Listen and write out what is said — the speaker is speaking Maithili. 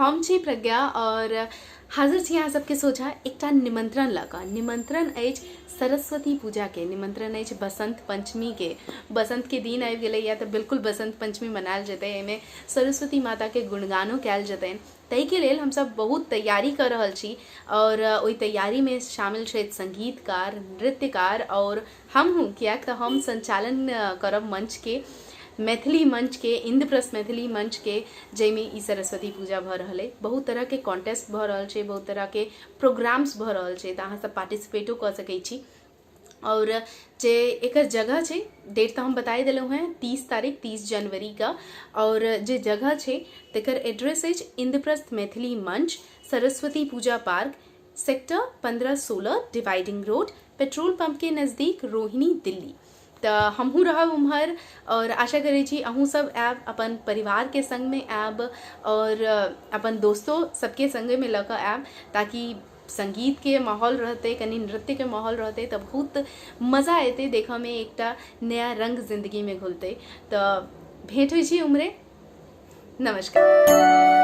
हम छी प्रज्ञा और हाजिर छी अहाँ सबके सोझा एकटा निमंत्रण लऽ कऽ। निमंत्रण अछि सरस्वती पूजाके, निमंत्रण अछि बसंत पंचमीके। बसंतके दिन आबि गेलैए तऽ बिल्कुल बसंत पंचमी मनायल जेतै, एहिमे सरस्वती माताके गुणगानो कयल जेतनि। ताहिके लेल हमसब बहुत तैयारी कऽ रहल छी और ओहि तैयारीमे शामिल छथि संगीतकार, नृत्यकार और हमहूँ, किएक तऽ हम संचालन करब मंचके, मैथिली मंचके, इन्द्रप्रस्थ मैथिली मंचके, जाहिमे ई सरस्वती पूजा भऽ रहल अइ। बहुत तरहके कॉन्टेस्ट भऽ रहल छै, बहुत तरहके प्रोग्राम्स भऽ रहल छै, तऽ अहाँसब पार्टिसिपेटो कऽ सकै छी। और जे एकर जगह छै, डेट तऽ हम बताए देलहुँ हेँ, 30 तारीख 30 जनवरीके। और जे जगह छै तकर एड्रेस अछि Indraprastha Maithili Manch, Saraswati Puja park, sector 15-16, dividing road, petrol pump के नज़दीक, रोहिणी, दिल्ली। तऽ हमहूँ रहब उम्हर और आशा करै छी अहूँ सब आयब, अपन परिवारके सङ्गमे आयब और अपन दोस्तो सबके सङ्गेमे लऽ कऽ आयब, ताकि संगीतके माहौल रहतै, कनि नृत्यके माहौल रहतै तऽ बहुत मजा एतै देखऽमे, एकटा नया रङ्ग जिन्दगीमे घुलतै। तऽ भेँट होइ छी उम्हरे। नमस्कार।